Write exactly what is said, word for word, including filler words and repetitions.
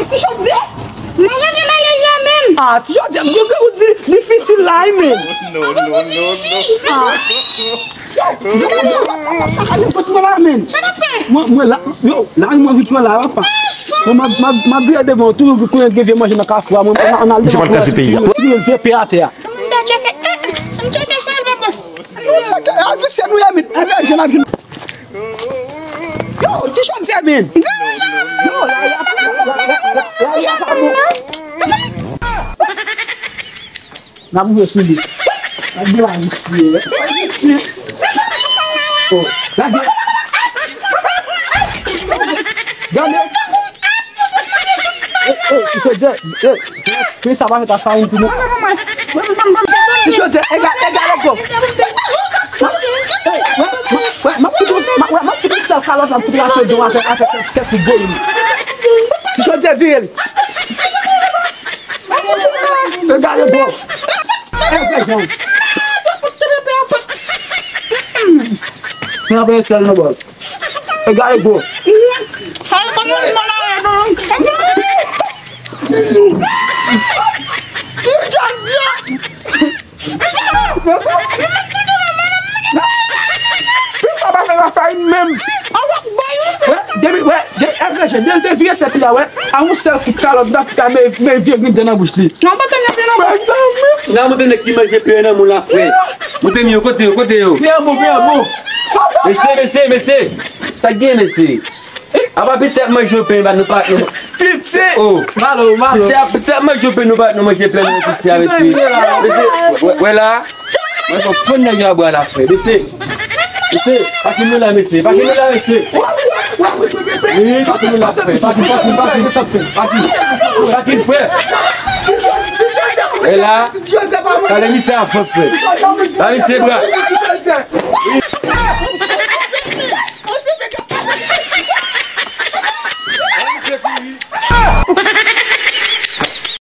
Ti Jòdye! Mwen chanje malèz la menm. Ah, Ti Jòdye, m gen ou di difisil la, wi, men. Non, non, non, non. Ah. Yo, yo, yo, yo, sakaje vant mwen la, men. Sa n ap fè? Mwen, mwen la, yo, la, mwen vit mwen la, papa. Mwen, m ap, m ap, m ap vire devan, tou, konnen gen vye manje nan kafou a, mwen, mwen, ann al devan. Ti pral kraze peyi a. Ti vye pe atè a. Sa m tcheke, eh, eh, sa m tcheke, sa l pa bon. Yo, tcheke, a, visye nou ye, men. Avè, jèn ap jwenn. Yo, Ti Jòdye, men. Yo, la, la, la, la, la, pa bon. N ap jwe sou li. Lage la, visye. Visye. Oh, lage. Gade. Eh, eh, Ti Jòdye, eh, men sa pa fè ta farin pou nou. Ti Jòdye, egal, egal, egal. Wè, wè, wè, m ap fout, m ap, wè, m ap fout yon sèl kalòt, m ap fout rache don avèk, avèk kèk, kèk gwo. Ti Jòdye vire l. Egal, bro. Egal, bro. Nan peye sèl nan bòs. Egal, bro. Al ban nou mal a non. Plis sa pa fè la farin menm. Wè, depi, wè, de, F V G, de, de vire tèt li a, wè. A yon sèl kout kalòt, m ta fè men, men vye grenn dan nan bouch li. Non, pa tande pye non. Mezanmi. Nan monte nèg ki manje pye nan moun la, frè. Monte m yo, kote yo, kote yo? Pye bon, pye bon. Mesye, mesye, mesye. Sa k gen, mesye? Apa piti ap manje pen, ba nou pa, nou. Titi! Oh. Malo, malo. Piti ap, piti ap manje pen, nou pa, nou manje pen, nou piti a, mesye. Mesye, wè, wè la. Mwen fò fon nèg yo a bwa la, frè. Mesye. Mesye, pa kite nou la, mesye. Pa kite nou la, mesye. Wi, pa kite nou la, frè. Pa kite, pa kite, pa kite, pa kite, pa kite, frè. E la, talè misye a fò, frè. Ba misye bra.